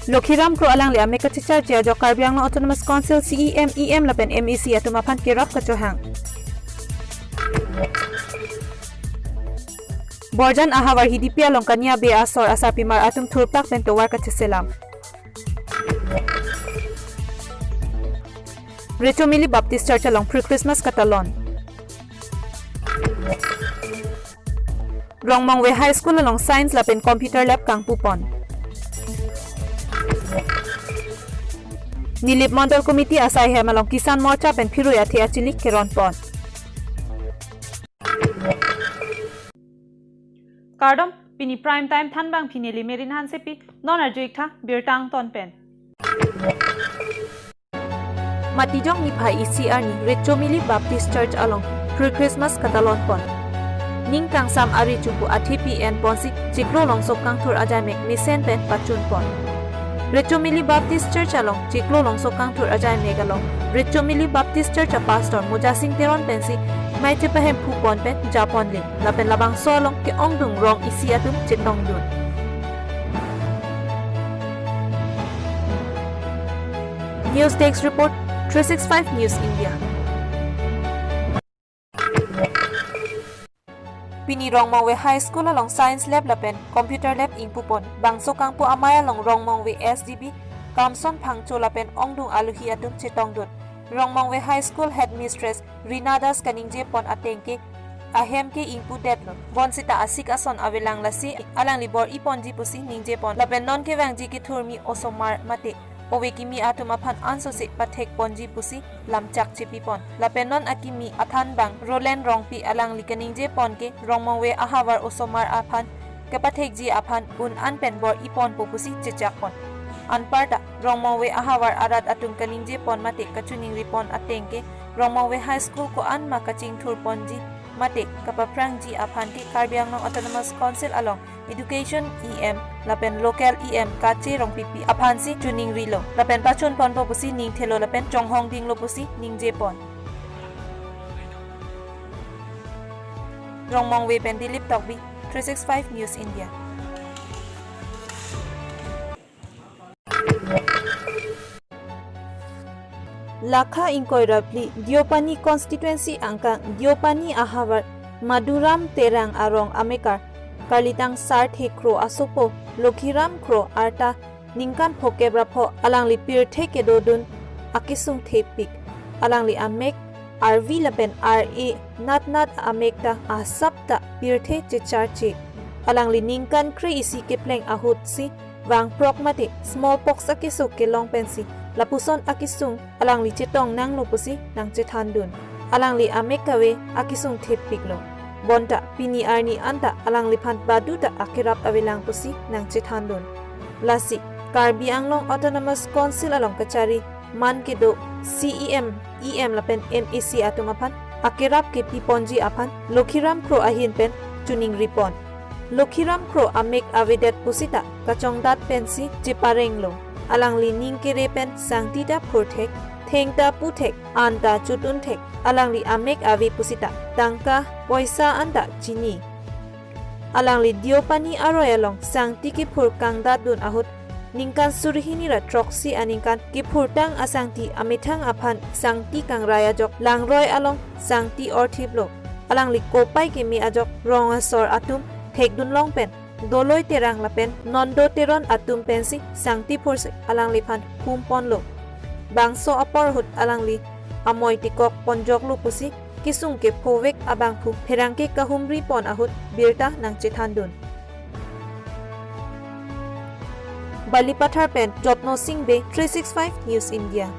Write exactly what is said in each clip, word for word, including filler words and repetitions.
Lokhiram Kro alangli amek kachecharche ajok Karbi Anglong Autonomous Council C E M, E M lapen M A C atum aphan kerap kachohang. Borjan ahavar Hidipi along kania be asor asarpimar atum thurplak pen tovar kacheselam. Rechomili Baptist Church along pre-Christmas katalon. Rongmongve High School along Science lapen Computer Lab kangpupon. Nilip Mondol Committee asai hem along Kisan Morcha pen phirui athe achili keronpon. Kardom, pini prime time thanbang pini Limerin Hansepi, non arju-ik tha birta angton pen. Matijong niphai isi arni Rechomili Baptist Church along pre-Christmas katalonpon. Ning kangsam ari chupu athepi enponsi chiklo longso kangthur ajai mek mesen pen pachunpon. Rechomili Baptist Church along chiklo longso kangthur ajai mek along Rechomili Baptist Church a pastor Mojasing Teron pensi mei chepahemphupon pen japonle, lapen labangso along ke-ongdung rong isi atum chetongdun. News Desk Report, three six five News India. Pini Rongmongve High School along Science Lab lapen Computer Lab ingpupon. Bangso kangpu amei along Rongmongve S D B Kamson Phangcho lapen ongdung alohi atum chetongdun. Rongmongve High School Headmistress Rina Das kaningjepon ateng ke ahem ke ingpudetlo. Bonsita asik ason avelang lasi alangli bor-iponji pusi ningjepon. Lapen non kevangji kethurmi osomar mate ove kimi atum aphan ansose pathekponji pusi lamchak chepipon. Lapen non akimi athanbang Roland Rongpi alangli kaningjepon ke Rongmongve ahavar osomar aphan kepathekji aphan un-an pen bor-iponpo pusi chechakpon. Anparta Rongmongve ahavar arat atum kaningjepon mate kachiningripon ateng ke Rongmongve High School ko-an ma kachingthurponji mate kapaphrangji aphan ke Karbi Anglong Autonomous Council along Education E M lapen Local E M Kache Rongpipi aphansi chiningrilo lapen pachunponpo pusi ningthelo lapen chonghongdinglo pusi ningjepon. Rongmongve pen Dilip Tokbi, three six five News India. Lakha ingkoi ra phli Deopani constituency angkang Deopani ahavar Madhuram Terang arong amekar karlitang Sarthe Kro asopo Lokhiram Kro arta ningkan phokep ra pho alangli pirthe kedodun akesung thepik. Alangli amek arvi lapen ar-e natnat amek ta asap ta pirthe checharche. Alangli ningkan kre-isi kepleng ahutsi vangprok mate smallpox akeso kelong pensi lapuson akesung alangli chetong nanglo pusi nangchethandun. Alangli amek kave akesung thepiklo. Bonta pini arni anta alangliphan badu ta akerap avelang pusi nangchethandun. Lasi Karbi Anglong Autonomous Council along kachari man kedo C E M, E M lapen M A C atum aphan akerap kepiponji aphan Lokhiram Kro ahin pen chiningripon. Lokhiram Kro amek avedet pusita kachongdat pensi cheparenglo. Alangli ning kere pen sangti ta phurthek, theng ta puthek, an ta chutunthek. Alangli amek ave pusita tangka poisa anta chini. Alangli Deopani aroi along sangti kephur kangdatdun ahut ningkan suri hini ra throksi aningkan kephurtang asangti amethang aphan sangti kangrai ajok langroi along sangti orthiplo. Alangli kopai keme ajok rong asor atum thekdunlong pen Doloi Terang lapen Nondo Teron atum pensi sangti phursi alangliphan humponlo. Bangso apor ahut alangli amoi tikok ponjoklo pusi kesung kephovek abangphu pherangke kahumripon ahut birta nangchethandun. Balipathar pen Jotno Singh Bey, three six five News India.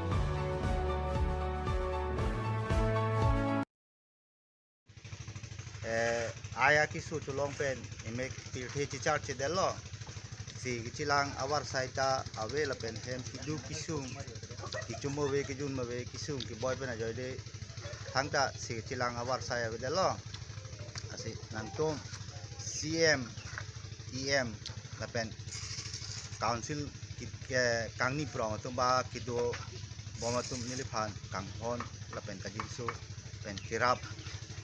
Eh, ai akeso cholong pen emek pirthe checharchedetlo. Si kechelang avarsai ta ave lapen hem keduk kesung, kechum ave kejun ave kesung keboi pen ajoine thangta si kechelang avarsai avedetlo. Lasi nangtum C M, E M lapen council ki-, ke-, kangni prong atum ba kedobom atum neliphan kanghon lapen kajinso pen kerap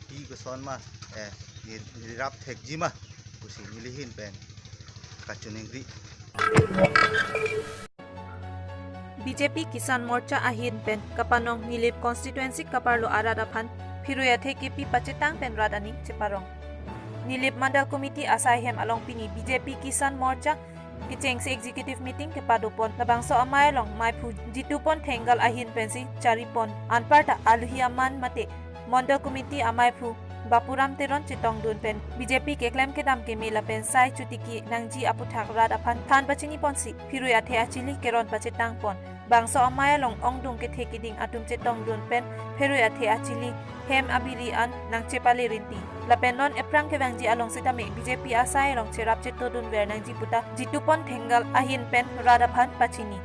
pi koson ma, eh, ni-, nirap thekji ma pusi nelihin pen kachiningri. B J P Kisan Morcha ahin pen kapanong Nilip constituency kaparlo arat aphan phirui athe kepi pachetang pen rat aning cheparong. Nilip Mandal Committee asai hem along pini B J P Kisan Morcha kechengsi executive meeting kepadopon. Labangso amei along meiphu Jitupon Thengal ahin pensi charipon. Anparta aluhi aman mate Mandal Committee ameiphu Bapuram Teron chetongdun pen B J P keklem kedam keme lapen sai chotiki nangji aputhak rat aphan than pachiniponsi phirui athe achili keron pachetangpon. Bangso amei along ongdung kethe kiding atum chetongdun pen phirui athe achili hem abiri an nangchepale rinti. Lapen non ephrang kevangji along sitame B J P asai along cherap chetodunver nangji puta Jitupon Thengal ahin pen rat aphan pachini.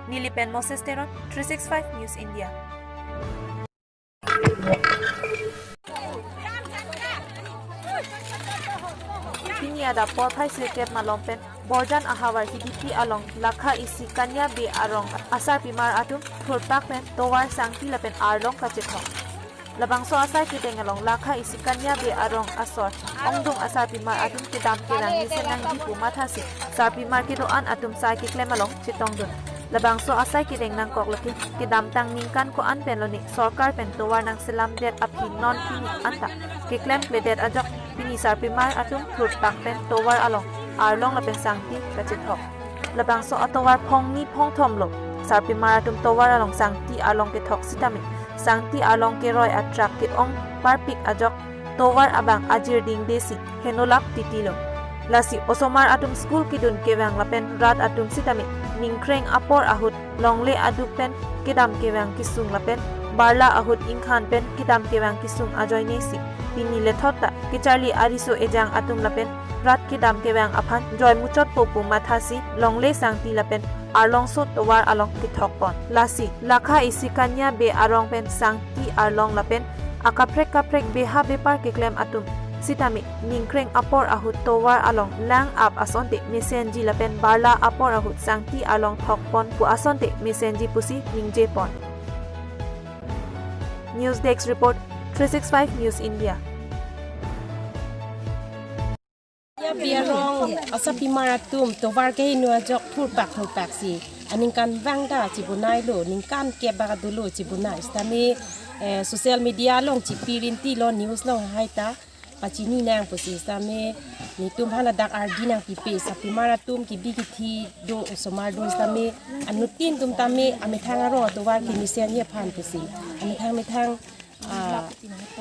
Nilip pen Moses Teron, three six five News India. Pini adap porphai sirkep malom pen Borjan ahavar Hidipi along lakha isi Kanya Bey arong asarpimar atum thurpak pen tovar, sangti lapen arlong kachethok. Labangso asai kedeng along lakha isi Kanya Bey arong asor ongdung asarpimar atum kedam kevang mesen nangji pu mathasi sarpimar kedo-an atum sai keklem along chetongdun. Labangso asai kedeng nangkok lake kedamtang ningkan ko-an pen lone sorkar pen tovar nangselamdet aphi non pini anta keklemkledet ajok pini sarpimar atum thurpak pen tovar along arlong lapen sangti kachethok. Labangso atovar phongni phongthomlo sarpimar atum tovar along sangti arlong kethok sitame sangti arlong keroi atrak ke-ong parpik ajok tovar abang ajir dingdesi henolap titilo. Lasi osomar atum school kedun kevang lapen rat atum sitame ningkreng apor ahut longle aduk pen kedam kevang kesung lapen barla ahut ingkhan pen kedam kevang kesung ajoinesi pini lethot ta kecharli ariso ejang atum lapen rat kedam kevang aphan joy muchotpo pu mathasi longle, sangti lapen arlongso tovar along kethokpon. Lasi lakha isi Kanya Bey arong pen sangti arlong lapen akaprek kaprek beha bepar keklem atum sitame ningkreng apor ahut tovar along lang-ap asonte mesenji lapen barla apor ahut sangti arlong thokpon pu asonte mesenji pusi ningjepon. News Desk Report, three six five News India. Ya, Bey arong asarpimar atum tovar keheno ajok thurpak thurpaksi aningkanvang ta chibonailo, ningkan kep bak dolo chibonai sitame, eh, social media along chipi rintilo, news along hai ta pachini nang pusi sitame netum aphan ladak ardi nangpipe, sarpimar atum kebi kethe do, osomar do sitame anuttin atum tame amethang arong atovar kemesenji aphan pusi amethang methang, ah,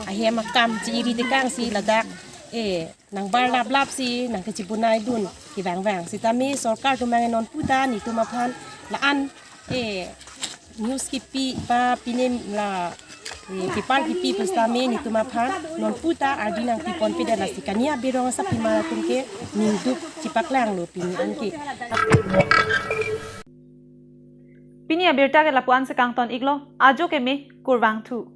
ahem akam chi-iri tekangsi ladak, eh, nangbarlaplapsi nangkechibonaidun kevangvang. Sitame sorkar atum abang non puta netum aphan la-an, eh, news kepi pa pinem la, eh, paper kepi pusitame netum aphan non puta ardi nangpiponpedet, lasi Kanya Bey arong asarpimar atum ke ningduk chipaklanglo pini anke. Pini abirta ke lapu-an si kangton-iklo, ajo keme, kurvangthu.